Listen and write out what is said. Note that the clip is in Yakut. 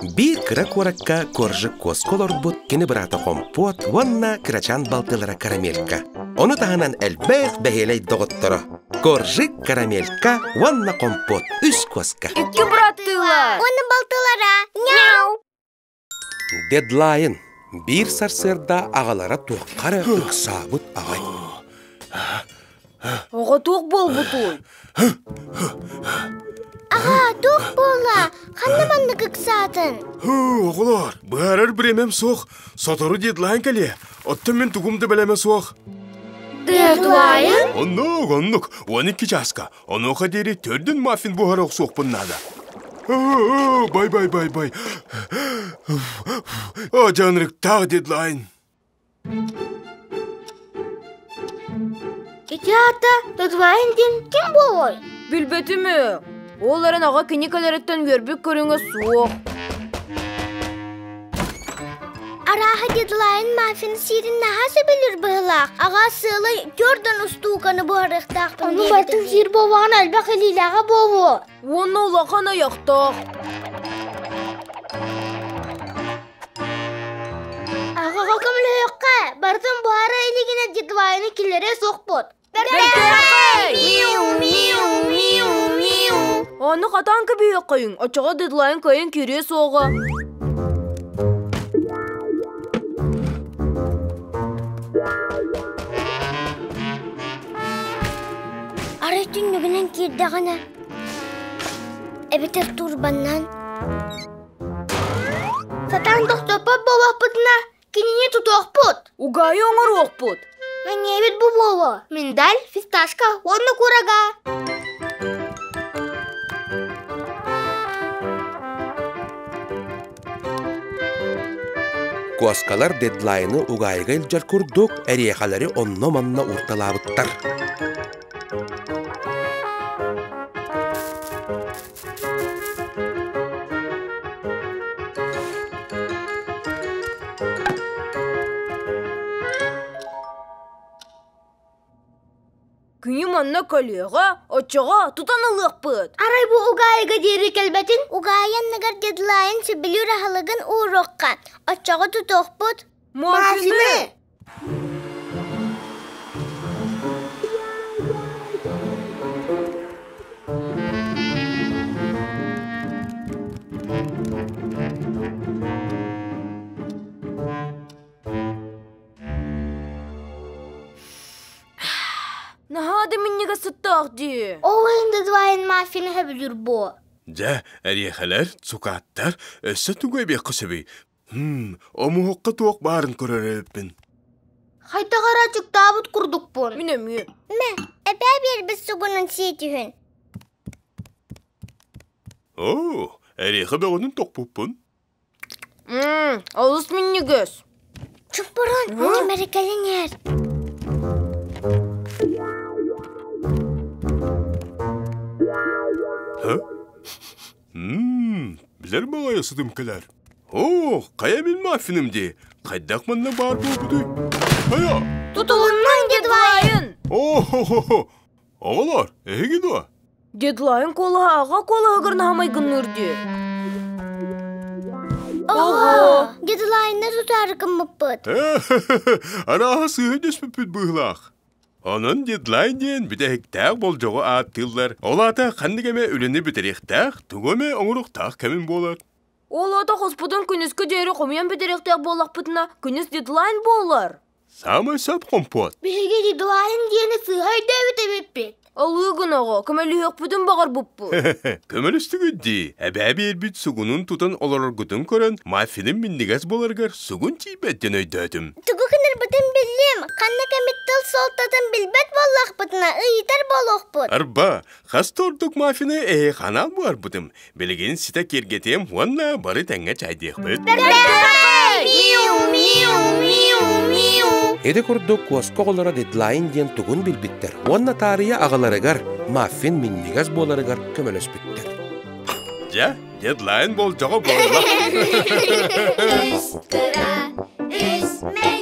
Биир кыра куоракка Коржик куоска олорбут кини быраата Хомпуот уонна кырачаан балтылара Карамелька. Ону таһынан элбэх бэһиэлэй доҕотторо Коржик, Карамелька уонна Хомпуот үс куоска. Икки быраттыылар. Уонна балтылара. Мяу! Дедлайн. Биир сарсыарда аҕалара туохха эрэ ыксаабыт аҕай. Оҕо туох буолбутуй? Аҕа, туох буолла? Ханна маннык ыксаатын? Оҕолор, быһаарар бириэмэм суох. Сотору дедлайн кэлиэ. Оттон мин тугум да бэлэмэ суох. Дедлайн? Оннук, оннук. 12 чааска. Онуоха диэри төрдүн маффин буһара охсуохпун наада. Бай, бай, бай, бай. О, дьанырыктаах дедлайн. Ити аата дедлайн диэн ким буолуой? Билбэтим ээ. Ол эрэн аҕа кини кэлэриттэн үөрбүт көрүҥэ суох. Арааһа дедлайн маффин сиирин наһаа сөбүлүүр быһыылаах. Аҕа сыалай төрдөн устууканы буһарыахтаахпын Ону барытын сиир буоллаҕына элбэх илиилээҕэ буолуо. Уонна улахан ойохтоох. Аҕаҕа көмөлөһүөххэ, барытын буһара илигинэ дедлайны киллэриэ суохпут. Миу, миу, миу, миу. Ону хатаан кэбиһиэххэйиҥ, оччоҕо дедлайн кыайан киириэ суоҕа. Арай түннүгүнэн киирдэҕинэ, эбэтэр турбаннан. Сатаан тохтоппот буолуохпутуна, кинини тутуохпут. Угаайы оҥоруохпут. Мэҥиэбит бу буолуо. Миндаль, фисташка уонна курага. Куоскалар дедлайны угаайыга илдьэр курдук эриэхэлэри онно-манна уурталаабыттар. Күнү манна көлүөҕэ, оччоҕо тутан ылыахпыт. Арай бу угаайыга диэри кэлбэтин? Угаайы анныгар дедлайн сөбүлүүр аһылыгын ууруохха, оччоҕо тутуохпут. Маффины! Наһаа да минньигэс сыттаах дии. Ол иһин дедлайн маффины сөбүлүүр буо. Дьэ, эриэхэлэр, цукаттар, өссө тугу эбиэххэ сөбүй? Омуһукка туох баарын көрөр эбиппин. Хайдах эрэ ачыктаабыт курдукпун. Мин эмиэ. Мэ, эбээ биэрбит сугунун сии түһүн. Оо, эриэхэ бөҕөнүн тохпуппун. Олус минньигэс. Чуппурун, ким эрэ кэлин иһэр. Билэр баҕайы сытым кэлэр. Оо, хайа мин маффиным дии. Хайдах манна баар буолбутуй? Хайа? Тутулуннуҥ дедлайн! О-хо-хо-хо! Оҕолор, эһиги дуо? Дедлайн куолаһа аҕа куолаһыгар наһамайгынныыр дии. Ого! Дедлайнны тутаары гыммыппыт. Арааһа сыыһа түспүппүт быһыылаах. Онон дедлайн диэн бүтэһиктээх болдьоҕу ааттыыллар. Ол аата ханнык эмэ үлэни бүтэриэхтээх, тугу эмэ оҥоруохтаах кэмин буолар. Ол аата хоспутун күнүскү диэри хомуйан бүтэриэхтээх буоллахпытына, күнүс дедлайн буолар. Саамай сөп хомпуот. Биһиги дедлайн диэни сыыһа өйдөөбүт эбиппит. Алыы гынаҕа, көмөлөһүөхпүтүн баҕарбыппыт. Көмөлөстүгүт дии. Эбээ биэрбит сугунун тутан олороргутун көрөн, маффиным минньигэс буоларыгар сугун тиийбэт диэн өйдөөтүм. Тугу гынарбытын биллим. Ханна кэмит тыл суолтатын билбэт буоллахпытына, ыйытар буолуохпут. Арба, хас да ордук маффины эһиэхэ анаан буһарбытым. Билигин ситэ киэргэтиэм уонна бары тэҥҥэ чайдыахпыт. Миу, миу, миу, миу. Ити курдук куоска оҕолоро дедлайн диэн тугун билбиттэр уонна таарыйа аҕаларыгар маффин минньигэс буоларыгар көмөлөспүттэр. Дьэ, дедлайн болдьоҕо буолла. Үс кыра, үс мэҥ.